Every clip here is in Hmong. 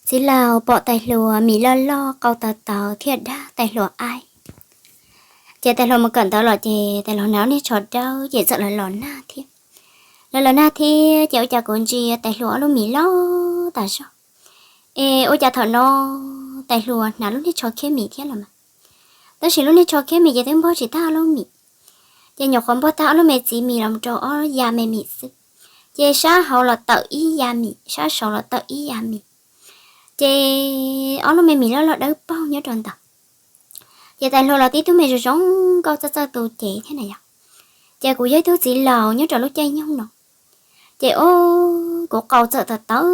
Txiv laus pom tais hluas mis loj loj qau tawv tawv thiaj dag tais hluas aib. Ces tais hluas mus kawm ntawv los ces tais hluas hnav lub niag tsho dawb ces txawm los los nag thiab. Los los nag thiab ces ua cas kuv ntsia tais hluas ob lub mis loj tas zog. Es ua cas thaum no tais hluas hnav lub niag tsho khiab mis thiab los mas, tab sis lub niag tsho khiab mis ces twb npog tsis tag ob lub mis, ces nyuam qhuav npog tag ob lub me txiv mis los rau ob ya me mis xwb. Ces sab hauv los tawm ib ya mis, sab saud los tawm ib ya mis. Ces ob lub me mis loj loj dawb paug nyob rau ntawd. Ces tais hluas los tib tug me zoo zoo nkauj txawj txawj tu cev thiab na yog. Ces kuv yog ib tug txiv laus nyob rau lub caij nyoog no. Ces o, kuv qau txawm tawv tawv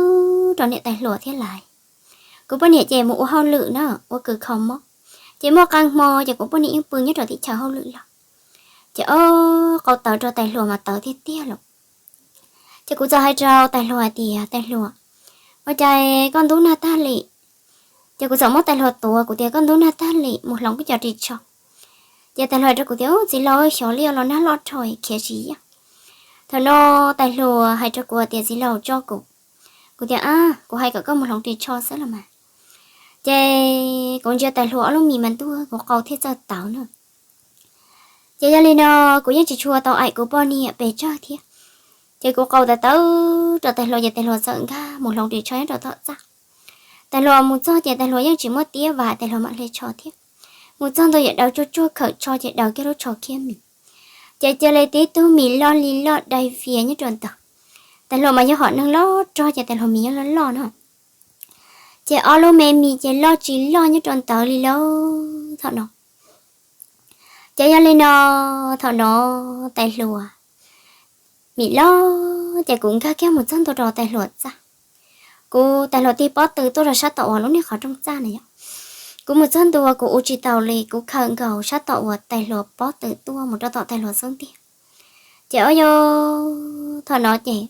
rau niam tais hluas thiab lais. Kuv poj niam ces mus ua hauj lwm na, ua kws kho mob. Ces muaj qee hmo ces kuv poj niam yeej pw nyob rau tim chaw hauj lwm los. Ces o, qau tawv rau tais hluas mas tawv tiag tiag lawm. Ces kuv txawm hais rau tais hluas hais tias, tais hluas, ua cas koj ntub nag tag li? Ces kuv txawm muab tais hluas tuav, kuv tias koj ntub nag tag li, mus hloov koj cov ris tsho. Ces tais hluas hais rau kuv tias, txiv laus, xyov li los nag loj dhau khiav tsis yeej. Thaum no tais hluas hais rau kuv tias txiv laus tso kuv. Kuv tias, a, kuv hais kom koj mus hloov ris tsho xwb los mas. Ces kuv ntsia tais hluas ob lub mis mas ntuag kuv qau thiaj txawj tawv na. Ces yog li no, kuv yeej tsis tshua tau aim kuv poj niam pes tsawg thiab. Ces kuv qau tawv tawv rau tais hluas ces tais hluas txawm nkag mus hloov ris tsho nyob rau tom txaj. Tais hluas mus txog ces tais hluas yeej tsis muab tiab vas, tais hluas mam hle tsho thiab. Mus txog ntua yam daws tsuag tsuag khawm tsho ces daws kiag lub tsho khiab mis. Ces cia li tib tug mis loj li loj dai vias nyob rau ntawd. Tais hluas mas yog hom neeg loj rog ces tais hluas mis yeej loj loj no. Ces ob lub me mis ces loj tsis loj nyob rau ntawd li lauj thaum no. Ces yog li no, thaum no tais hluas mis loj ces kuv nkag kiag mus txog ntua rau tais hluas txaj. Kuv tais hluas tig pob tw tuaj rau sab tom uas lub niag qhov rooj txaj na yom. Kuv mus txog ntua kuv ua tsis taus li, kuv khawm nkaus sab tom uas tais hluas pob tw tuaj mus rau tom tais hluas xub ntiag. Ces o yo, thaum no ces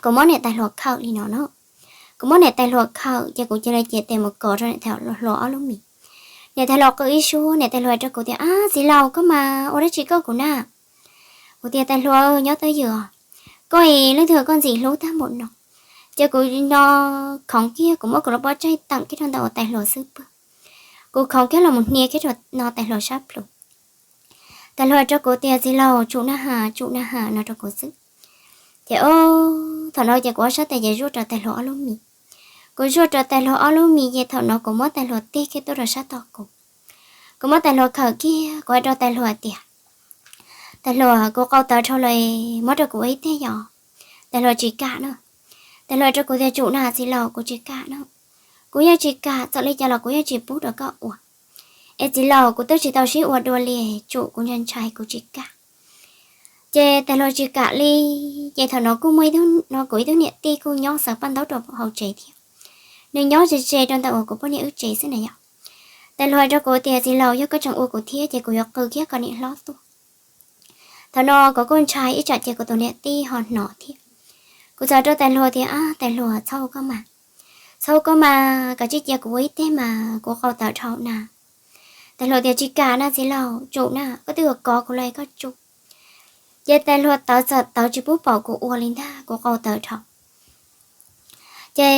kuv muab niam tais hluas khawm li no no. Kuv muab niam tais hluas khawm ces kuv cia li cev tes mus kov rau niam tais hluas ob lub mis. Niam tais hluas qw ib suab, niam tais hluas hais rau kuv tias, ab, txiv laus, koj mas ua dab tsi koj kuv na? Kuv tias, tais hluas, nyob twj ywm os, koj es leej twg koj ntxim hlub tag npaum no? Ces kuv no khoov kiag kuv muab kuv lub pob tsaig teem kiag rau ntawm uas tais hluas xub pwg. Kuv khoov kiag los mus hnia kiag rau no tais hluas sab plhu. Tais hluas hais rau kuv tias, txiv laus, tsum na has, tsum na has, no rau kuv xwb. Ces o, thaum no ces kuv ob sab tes ces zuaj rau tais hluas ob lub mis. Kuv zuaj rau tais hluas ob lub mis ces thaum no kuv muab tais hluas tig kiag tuaj rau sab tom kuv. Kuv muab tais hluas khawm kiag, kuv hais rau tais hluas tias, tais hluas, kuv qau tawv dhau lawm, muab rau kuv ua ib teg yom. Tais hluas tsis kam na. Tais hluas hais rau kuv tias, tsum na txiv laus, kuv tsis kam na. Kuv yeej tsis kam, txawm li cas los kuv yeej tsis pub rau koj ua. Es txiv laus, kuv twb tsis tau sib ua dua li, tsum, kuv ntshai ntshai, kuv tsis kam. Ces tais hluas tsis kam li. Ces thaum no kuj muaj ib tug, no kuv ib tug niam tij kuj nyob xaws paj ntaub rau hauv tsev thiab. Nws nyob ze ze rau ntawm uas kuv poj niam wb tsev xwb na yom. Tais hluas hais rau kuv tias, txiv laus, yog koj tseem ua kuv thiab ces kuv yuav qw kiag kom niam hlob tuaj. Thaum no kuv kuj ntshai ib tsam ces kuv tus niam tij ho hnov thiab. Kuv txawm rau tais hluas tias, ab, tais hluas, txhob ua koj mas, txhob ua koj mas, kav tsij cia kuv ua ib teg mas, kuv qau tawv dhau na. Tais hluas tias, tsis kam na txiv laus, tsum na, koj twb yuav kov kuv los koj tsum. Ces tais hluas tawv txawm tawv tsis pub paum kuv ua li ntag, kuv qau tawv dhau. Ces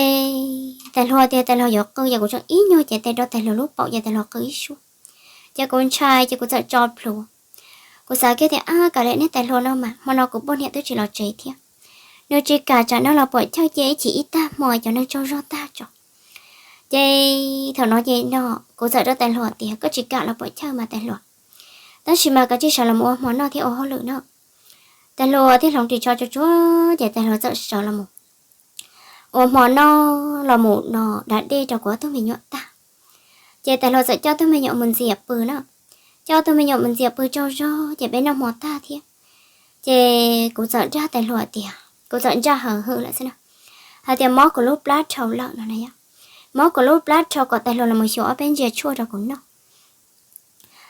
tais hluas tias tais hluas yuav qw, ces kuv tseem ib nyuag cev tes rau tais hluas lub paum ces tais hluas qw ib suab. Ces kuv ntshai ces kuv txawm tso plhuav. Kuv xav kiag tias, ab, kav liam niag tais hluas no mas, hmo no kuv poj niam twb tsis los tsev thiab. Nws tsis kam tsam no los puam chawj cia ib chim ib tag hmo cov neeg tsaug zog tag tso. Ces thaum no ces no kuv txawm rau tais hluas tias, koj tsis kam los puam chawj mas tais hluas, tab sis mas kav tsij sawv los mus ua hmo noj thiab ua hauj lwm no. Tais hluas thiaj hloov ris tsho tsuag tsuag ces tais hluas txawm sawv los mus ua hmo noj los mus no da dej rau kuv ob tug me nyuam tag. Ces tais hluas txawm coj tug me nyuam mus ntxias pw na. Coj tug me nyuam mus ntxias pw tsaug zog ces peb noj hmo tag thiab. Ces kuv txawm nraj tais hluas tias, kuv txawm nraj haws hwm lawm xwb na, hais tias mob kuv lub plab dhau lawm no na yom. Mob kuv lub plab dhau kom tais hluas los mus xyuas ob peb ntsia tshuaj rau kuv noj.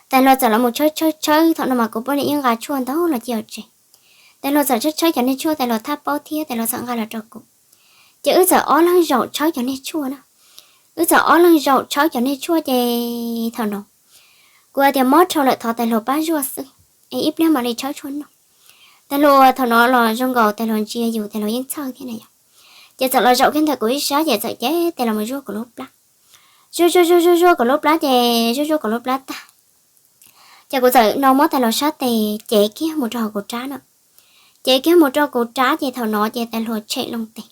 Tais hluas txawm los mus tshawb tshawb tshawb, thaum no mas kuv poj niam yeej nqa tshuaj ntau los cia tsev. Tais hluas txawm tshawb tshawb cov niag tshuaj tais hluas thaj paub thiab tais hluas txawm nqa los rau kuv. Ces wb txawm ob leeg zaum tshawb cov niag tshuaj na. Wb txawm ob leeg zaum tshawb cov niag tshuaj ces thaum no kuv hais tias mob dhau lawm thov tais hluas pab zuaj xwb, es ib pliag mam li tshawb tshuaj noj. Tais hluas thaum no los zoo nkaus tais hluas ntsia yus tais hluas yeej txhawj thiab na yom. Ces txawm los zaum kiag ntawm kuv ib sab ces txawm cev tes los mus zuaj kuv lub plab. Zuaj zuaj zuaj zuaj zuaj kuv lub plab ces zuaj zuaj kuv lub plab tag, ces kuv txawm no muab tais hluas sab tes cev kiag mus rau hauv kuv rab no. Cev kiag mus rau kuv rab ces thaum no ces tais hluas tshem loo tes.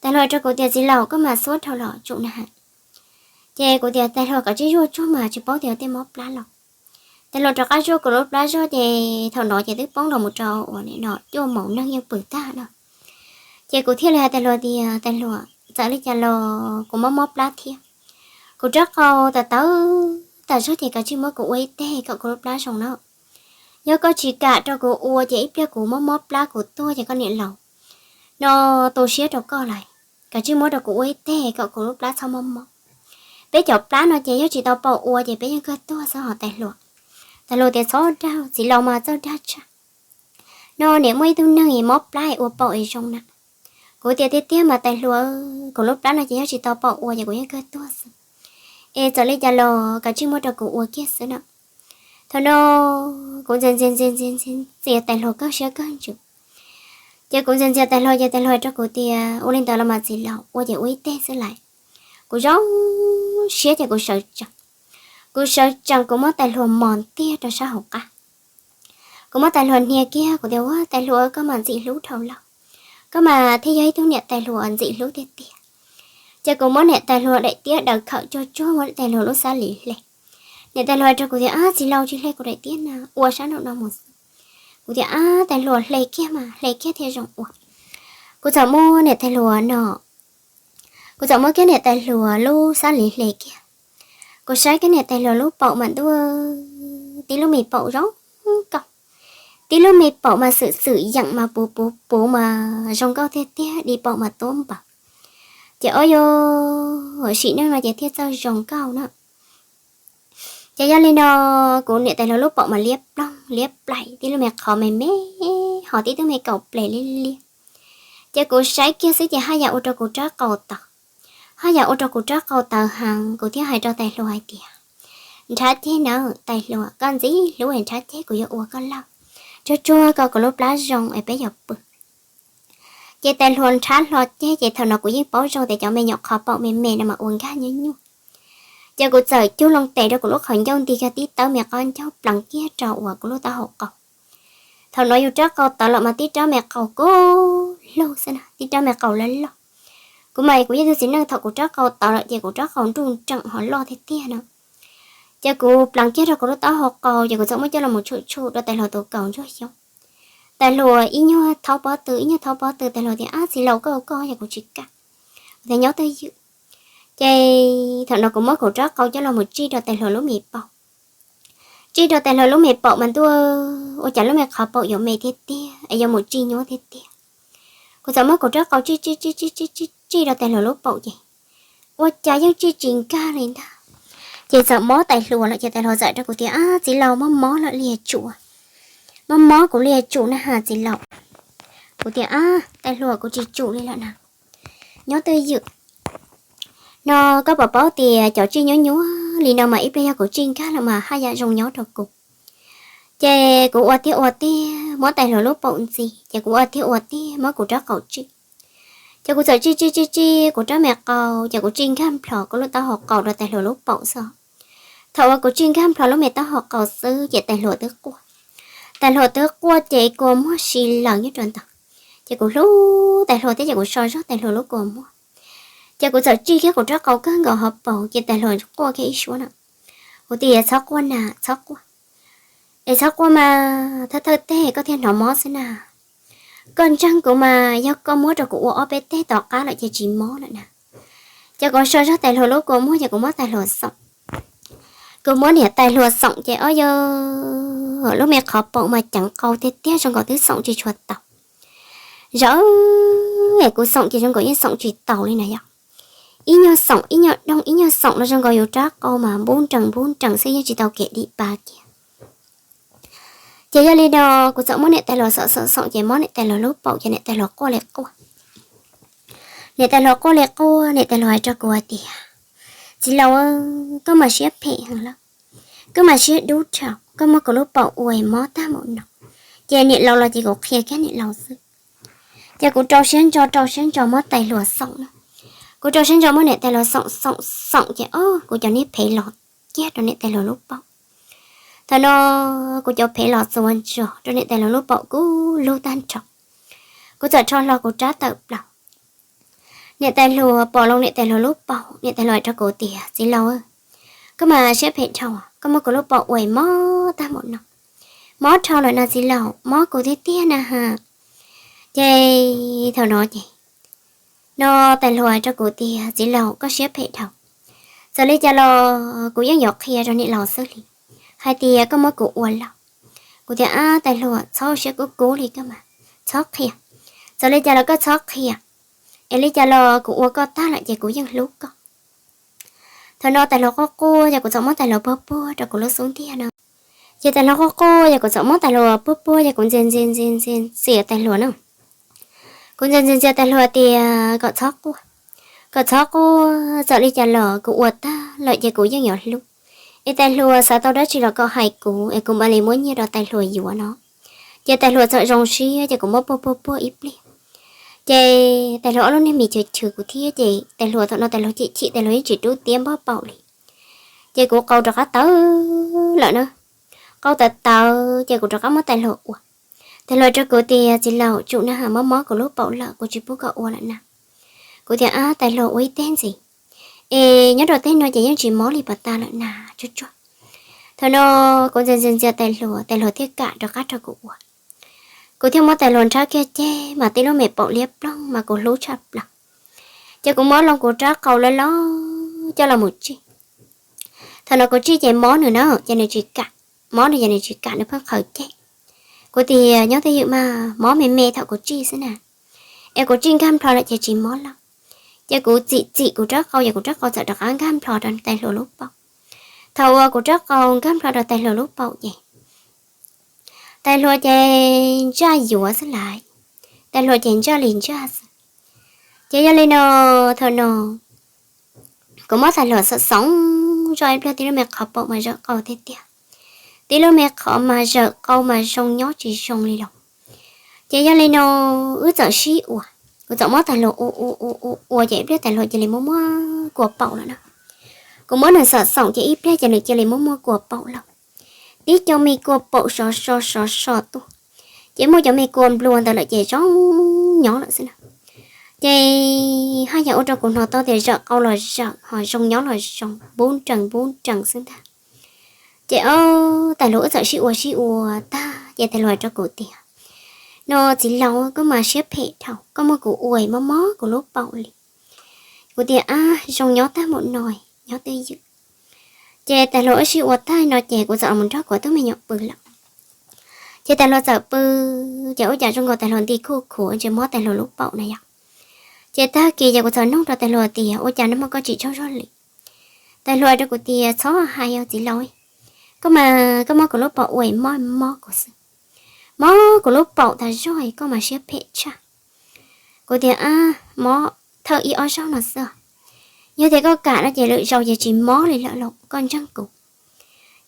Tais hluas rau kuv tias, txiv laus, koj mas xuab dhau los tsum na has. Ces kuv tias, tais hluas, koj tsis zuaj tsuag mas tsis paub tias tej mob plab los. Tais hluas rov qab zuaj kuv lub plab zog ces thaum no ces twb poob los mus rau uas nim no cuaj moos neeg yeej pw tag no. Ces kuv thiaj li hais tais hluas tias, tais hluas, txawm li cas los kuv mob mob plab thiab. Kuv rab qau tawv tawv tas zog ces koj tsis muab kuv ua ib teg kom kuv lub plab zoo na. Yog koj tsis kam rau kuv ua ces ib pliag kuv mob mob plab kuv tuag ces koj niam laus no tu siab rau koj lawm. Koj tsis muab rau kuv ua ib teg kom kuv lub plab txhob mob mob. Peb cov plab no ces yog tsis tau paum ua ces peb yeej kawg tuag xwb hos tais hluas. Tais hluas tias, txhob dag, txiv laus mas txawj dag tshaj. No niam muaj ib tug neeg es mob plab es ua paum es zoo na. Kuv tias, tiag tiag mas tais hluas, kuv lub plab no ces yog tsis tau paum ua ces kuv yeej kawg tuag xwb. Es txawm li cas los koj tsis muab rau kuv ua kiag xwb na. Thaum no kuv ntxias ntxias ntxias ntxias ntxias tais hluas kawg siab kawg ntsws. Ces kuv ntxias ntxias tais hluas ces tais hluas rau kuv tias, ua li ntawd los mas txiv laus, ua ces ua ib teg xwb lawm. Kuv zoo siab ces kuv sawv tsees. Kuv sawv tsees kuv muab tais hluas mos ntiag rau sab hauv qab. Kuv muab tais hluas hnia kiag, kuv tias, ua tais hluas, koj mas ntxim hlub dhau lawm. Koj mas thiaj yog ib tug niam tais hluas ntxim hlub tiag tiag. Ces kuv muab niam tais hluas daim tiab daws khawm tsuag tsuag, muab niam tais hluas lub xab lis hle. Niam tais hluas rau kuv tias, ab txiv laus, tsis hle kuv daim tiab na, ua sab nraum no mus xwb. Kuv tias, ab tais hluas, hle kiag mas, hle kiag thiaj zoo ua. Kuv txawm muab niam tais hluas no, kuv txawm muab kiag niam tais hluas lub xab lis hle kiag. Kuv saib kiag niam tais hluas lub paum mas ntuj, tib lub me paum zoo nkauj. Tib lub me paum mas xwm xwm yeem mas puv puv puv mas zoo nkauj tiag tiag, di paum mas tuab npaws. Ces ob yog sim neej no ces thiaj txawj zoo nkauj na. Ces yog li no, kuv niam tais hluas lub paum mas liab ploog liab plaim, tib lub me qhov me me, ho tib tug me kaum ples liab liab. Ces kuv saib kiag xwb ces haj yam ua rau kuv rab qau tawv. Haj yam ua rau kuv rab qau tawv heev, kuv thiaj hais rau tais hluas hais tias, nrhab ceg nawb tais hluas, koj ntxim hlub es nrhab ceg, kuv yuav ua koj lawj. Tsuag tsuag kom kuv lub plab zoo es peb yuav pw. Ces tais hluas nrhab hlo ceg ces thaum no kuv yeej paub zoo tias cov me nyuam qhov paum me me no mas ua nkag nyuaj nyuaj. Ces kuv txawm cug loo tes rau kuv lub qhov ncauj nti kiag tib tawb me qab ncauj pleev kiag rau uas kuv lub taub hau qau. Thaum no yus rab qau tawv lawm mas tib rab me qau kub lug xwb na, tib rab me qau loj loj. Kuv mas kuv yog tug txiv neej thaum kuv rab qau tawv lawm ces kuv rab qau nruj nreem ho loj tiag tiag na. Ces kuv pleev kiag rau kuv lub taub hau qau ces kuv txawm muab coj los mus tshum tshum rau tais hluas tus kaus ntsuag xyoob. Tais hluas ib nyuag thaub pob tw ib nyuag thaub pob tw, tais hluas tias, ab txiv laus, koj ua koj yog kuv tsis kam. Kuv tias nyob twj ywm. Ces thaum no kuv muab kuv rab qau coj los mus tsij rau tais hluas lub me paum. Tsij rau tais hluas lub me paum mas ntuj, ua cas lub me qhov paum yuav me tiag tiag es yuav mus tsij nyuaj tiag tiag. Kuv txawm muab kuv rab qau tsij tsij tsij tsij tsij tsij rau tais hluas lub paum ces ua cas yeej tsij tsis nkag li ntag. Ces txawm mob tais hluas lawm ces tais hluas txawm rau kuv tias, ab txiv laus, mob mob lawm li tsum, mob mob kuv li tsum na has txiv laus. Kuv tias, ab tais hluas, kuv tsis tsum li lawm na, nyob twj ywm. No koj puas paub tias cov tsij nyuaj nyuaj li no mas ib pliag yog kuv tsij nkag lawm mas haj yam zoo nyob rau kuv. Ces kuv ua tiag ua tiag muab tais hluas lub paum ntxiv, ces kuv ua tiag ua tiag muab kuv rab qau tsij. Ces kuv txawm tsij tsij tsij tsij kuv rab me qau, ces kuv tsij nkag nplhos kuv lub taub hau qau rau tais hluas lub paum xwb. Thaum uas kuv tsij nkag nplhos lub me taub hau qau xwb ces tais hluas twb quaj. Tais hluas twb quaj ces kua muag si lawm nyob rau ntawd. Ces kuv hlub tais hluas thiab ces kuv so zog tais hluas lub kua muag. Ces kuv txawm tsij kiag kuv rab qau kawg nkaus hauv paus ces tais hluas quaj kiag ib suab na. Kuv tias txhob quaj na, txhob quaj. Es txhob quaj mas, thawj thawj teg koj thiaj hnov mob xwb na. Koj ntseeg kuv mas yog koj muab rau kuv ua ob peb teg tom qab lawm ces tsis mob lawm na. Ces kuv so zog tais hluas lub kua muag ces kuv muab tais hluas xoom. Kuv muab niam tais hluas xoom ces ob yog lub me qhov paum mas ceev qau tiag tiag zoo nkaus twb xoom tsis tshua taus. Zaum es kuv xoom ces zoo nkaus yeej xoom tsis taus li na yom. Ib nyuag xoom ib nyuag doog, ib nyuag xoom los zoo nkaus yus rab qau mas npub nrees npub nrees xwb yeej tsis tau kev dim pa kiag. Ces yog li no kuv txawm muab niam tais hluas xoom xoom xoom ces mob niam tais hluas lub paum ces niam tais hluas quaj li quaj. Niam tais hluas quaj li quaj, niam tais hluas hais rau kuv hais tias, txiv laus, koj mas siab phem heev lawm, koj mas siab dub dhau, koj muab kuv lub paum ua mob tag npaum no. Ces niam laus los ces kuv qhia kiag niam laus xwb. Ces kuv rau siab ntso rau siab ntso muab tais hluas xoom na. Kuv rau siab ntso muab niam tais hluas xoom xoom xoom ces o, kuv cov niag phem los kiag rau niam tais hluas lub paum. Thaum no kuv cov phem los txuas ntsos rau niam tais hluas lub paum kub lug tag nrho. Kuv txawm rho hlo kuv rab tawm plaws. Niam tais hluas pom loo niam tais hluas lub paum, niam tais hluas hais rau kuv tias, txiv laus, koj mas siab phem dhau, koj muab kuv lub paum ua mob tag npaum no. Mob dhau lawm na txiv laus, mob kuv tiag tiag na has. Ces thaum no ces no tais hluas hais rau kuv tias, txiv laus, koj siab phem dhau. Txawm li cas los kuv yeej yuav qhia rau niam laus xwb li, hais tias koj muab kuv ua laus. Kuv tias, ab tais hluas, txhob siab kub kub li koj mas, txhob qhia. Txawm li cas los koj txhob qhia, es li cas los kuv ua koj tag lawm ces kuv yeej hlub koj. Thaum no tais hluas quaj quaj ces kuv txawm muab tais hluas puag puag rau kuv lub xub ntiag no. Ces tais hluas quaj quaj ces kuv txawm muab tais hluas puag puag ces kuv ntxias ntxias ntxias ntxias ntxias tais hluas na. Kuv ntxias ntxias ntxias tais hluas tias kom txhob quaj, kom txhob quaj, txawm li cas los kuv ua tag lawm ces kuv yeej yuav hlub. Es tais hluas xav tau dab tsi los kom hais kuv es kuv mam li muab nyiaj rau tais hluas yuav no. Ces tais hluas txawm zoo siab ces kuv muab puag puag puag ib pliag. Ces tais hluas ob lub niag mis chwv chwv kuv thiab ces tais hluas thaum no tais hluas chim chim tais hluas yeej tsis rub tiab npog paum li. Ces kuv qau rov qab tawv lawm na. Qau tawv tawv ces kuv rov qab muab tais hluas ua. Tais hluas rau kuv tias, txiv laus, tsum na has, mob mob kuv lub paum lawm, kuv tsis pub koj ua lawm na. Kuv tias, ab tais hluas, ua ib teg ntxiv, es nyob rau teg no ces yeej tsis mob li puas tas lawm na, tsuag tsuag. Thaum no kuv ntxias ntxias ntxias tais hluas, tais hluas thiaj kam rov qab rau kuv ua. Kuv thiaj muab tais hluas nrhab kiag ceg mas tib lub me paum liab ploog mas kuv hlub tshaj plaws. Ces kuv muab loo kuv rab qau loj loj coj los mus tsij. Thaum no kuv tsij ces mob nws na, ces nws tsis kam, mob nws ces nws tsis kam, nws pheej qhawv ceg. Kuv tias, nyob twj ywm mas mob me me thaum kuv tsij xwb na, es kuv tsij nkag nplho lawm ces tsis mob lawm. Ces kuv txim txim kuv rab qau ces kuv rab qau txawm rov qab nkag nplho rau tais hluas lub paum. Thaum uas kuv rab qau nkag nplho rau tais hluas lub paum ces tais hluas ces ntsaj yuav xwb lauj, tais hluas ces ntsaj li ntsaj xwb. Ces yog li no, thaum no kuv muab tais hluas xoom xoom zoj ib pliag tib lub me qhov paum mas zawm qau tiag tiag, tib lub me qhov mas zawm qau mas zoo nyob tsis zoo li los. Ces yog li no, wb txawm sib ua, kuv txawm muab tais hluas ua ua ua ua ua ces ib pliag tais hluas cia li muaj muaj kua paum lawm na. Kuv muab nws xoom xoom ces ib pliag ces nws cia li muaj muaj kua paum lawm. Tib co me kua paum sov so sov so tuaj, ces muaj cov me kua nplua ntawd lawm ces zoo nyob lawm xwb na. Ces haj yam ua rau kuv hnov tau tias zawm qau los zawm ho zoo nyob los zoo, npub nrees npub nrees xwb ntag. Ces o, tais hluas wb txawm sib ua sib ua tag ces tais hluas hais rau kuv tias, no txiv laus, koj mas siab phem dhau, koj muab kuv ua mob mob kuv lub paum li. Kuv tias, ab zoo nyob tag npaum no, nyob twj ywm. Ces tais hluas wb sib ua tag no ces kuv txawm los nrog kuv tug me nyuam pw lawm. Ces tais hluas txawm pw, ces ua cas zoo nkaus tais hluas nti khuj khuav ntsia mob tais hluas lub paum na yom. Ces tag kis ces kuv txawm nug rau tais hluas tias, ua cas nag hmo koj tsis tsaug zog li? Tais hluas hais rau kuv tias, txhob hais os txiv laus, koj mas koj muab kuv lub paum ua mob mob kuv xwb, mob kuv lub paum tas zog, koj mas siab phem tshaj. Kuv tias, ab mob thawj ib ob zaug no xwb, yog tias koj kam no ces lwm zaus ces tsis mob li lawm los koj ntseeg kuv.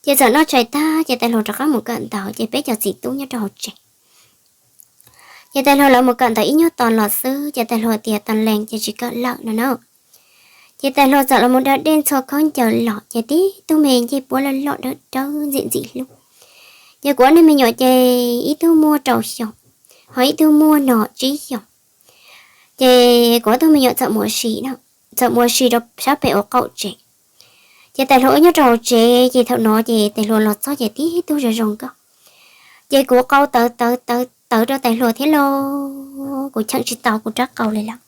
Ces txawm noj tshais tag ces tais hluas rov qab mus kawm ntawv ces peb cov txiv tub nyob rau hauv tsev. Ces tais hluas lawv mus kawm ntawv ib nyuag tos los xwb ces tais hluas tias tos lees ces tsis kawm lawm no na. Ces tais hluas txawm los mus da dej ntxhua khaub ncaws los ces tib tug me ncej puab loj loj dawb dawb ntxim ntxim hlub. Ces kuv ob niag me nyuam ces ib tug muaj rau xyoo, ho ib tug muaj no tsib xyoos. Ces kuv ob tug me nyuam txawm mus ua si no, txawm mus ua si rau sab pem ua qaum tsev. Ces tais hluas wb nyob rau hauv tsev ces thaum no ces tais hluas los txog ces tib tug zoo zoo nkauj. Ces kuv qau tawv tawv tawv tawv rau tais hluas thiab los kuv cheem tsis tau kuv rab qau li lawm.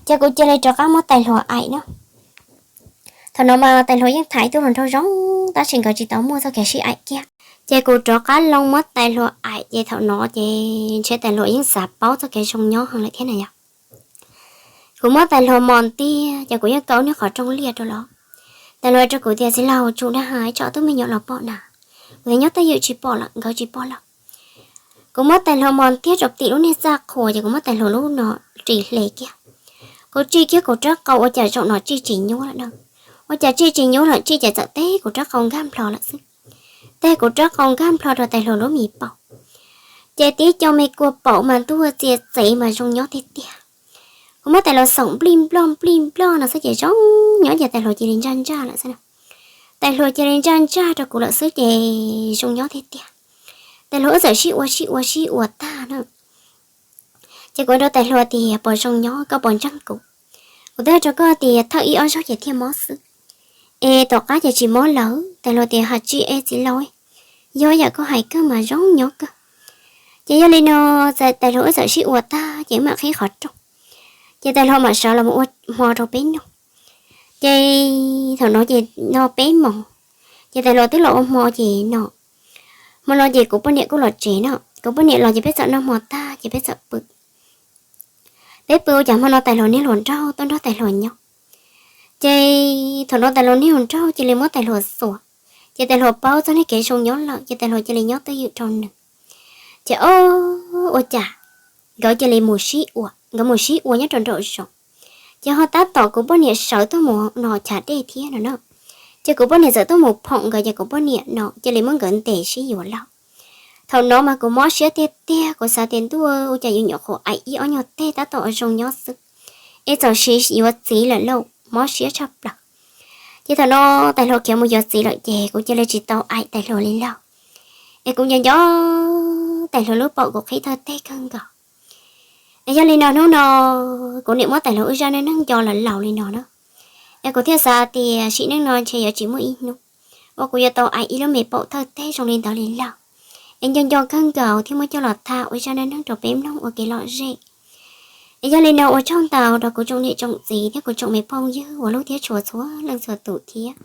Ces kuv cia li rov qab muab tais hluas aim na. Thaum no mas tais hluas yeej tham ib tug hluas nraug zoo tab sis nkawd tsis tau muaj txoj kev sib aim kiag. Ces kuv rov qab loo muab tais hluas aim ces thaum no ces ntshe tais hluas yeej xav paub txoj kev zoo nyob heev lawm thiab na yom. Kuv muab tais hluas mos ntiag ces kuv yeej kaw niag qhov rooj liaj rau los. Tais hluas rau kuv tias txiv laus tsum dag hais tso tub me nyuam los pom na. Kuv tias nyob twj ywm tsis pom lawm, nkawd tsis pom lawm. Kuv muab tais hluas mos ntiag rau tim lub niag txaj qhua ces kuv muab tais hluas lub no ris hle kiag. Kuv tsij kiag kuv rab qau ua cas zaum no tsij tsis nyuab lawm na. Ua cas tsij tsis nyuab lawm, tsij ces txawm teb kuv rab qau nkag nplho lawm xwb. Teb kuv rab qau nkag nplho rau tais hluas lub me paum. Ces tib co me kua paum mas ntuag txias txev mas zoo nyob tiag tiag. Kuv muab tais hluas xoom nplij nploj nplij nploj no xwb ces zoo nyob ces tais hluas cia li ntsaj ntsaj lawm xwb. Tais hluas cia li ntsaj ntsaj rau kuv lawm xwb ces zoo nyob tiag tiag. Tais hluas wb txawm sib ua sib ua sib ua tag na. Ces kuv rau tais hluas tias, puas zoo nyob, koj puas ntseeg kuv? Kuv twb hais rau koj tias thawj ib ob zaug ces thiaj mob xwb, es tom qab ces tsis mob lawm. Tais hluas tias, hais tsis es txiv laus, yog yam koj hais kawg mas zoo nyob kawg. Ces yog li no, tais hluas wb txawm sib ua tag ces wb mam qhib qhov rooj, ces tais hluas mam sawv los ua hmo rau peb noj. Ces thaum no ces no peb moos, ces tais hluas twb los ua hmo ces no, hmo no ces kuv poj niam kuj los tsev no, kuv poj niam los ces peb txawm noj hmo tag ces peb txawm pw. Peb pw ua cas hmo no tais hluas niag hluas nraug tuaj nrog tais hluas nyob. Ces thaum no tais hluas niag hluas nraug cia li muab tais hluas xuas, ces tais hluas paub txog niag kev zoo nyob lawm ces tais hluas cia li nyob twj ywm rau nws. Ces o, ua cas nkawd cia li mus sib ua, nkawd mus sib ua nyob rau nraum zoov. Ces ho tab tom kuv poj niam sawv tuaj mus no chav dej thiab no na, ces kuv poj niam txawm tuaj mus phoom nkawd ces kuv poj niam no cia li muab nkawd ntes sib yuav lawm. Thaum no mas kuv mob siab tiag tiag, kuv xav tias ntuj, ua cas yus nyuam qhuav aim ib ob nyuag teg tab tom zoo nyob xwb, es txawm sis yuav txiv lawm lauj, mob siab tshaj plaws. Ces thaum no tais hluas khiav mus yuav txiv lawm ces kuv cia li tsis tau aim tais hluas li lauj. Es kuv nco nco tais hluas lub paum kuv qhib thawj teg kawg nkaus. Es yog li no hnub no kuv niam muab tais hluas wb zaj neej neeg nco los laus li no na. Es kuv thiaj xav tias sim neej no ntshe yuav tsis muaj ib hnub uas kuv yuav tau aim ib lub me paum thawj teg zoo li ntawd li lauj. Es nco nco kawg nkaus thiaj muab coj los tham ua zaj neej neeg rau peb mloog ua kev lom zem. Es yog li no ua tsaug ntau rau kuv tsoom niam tsoom txiv thiab kuv tsoom me phooj ywg uas hlub thiab tshua txhua leej txhua tus thiab.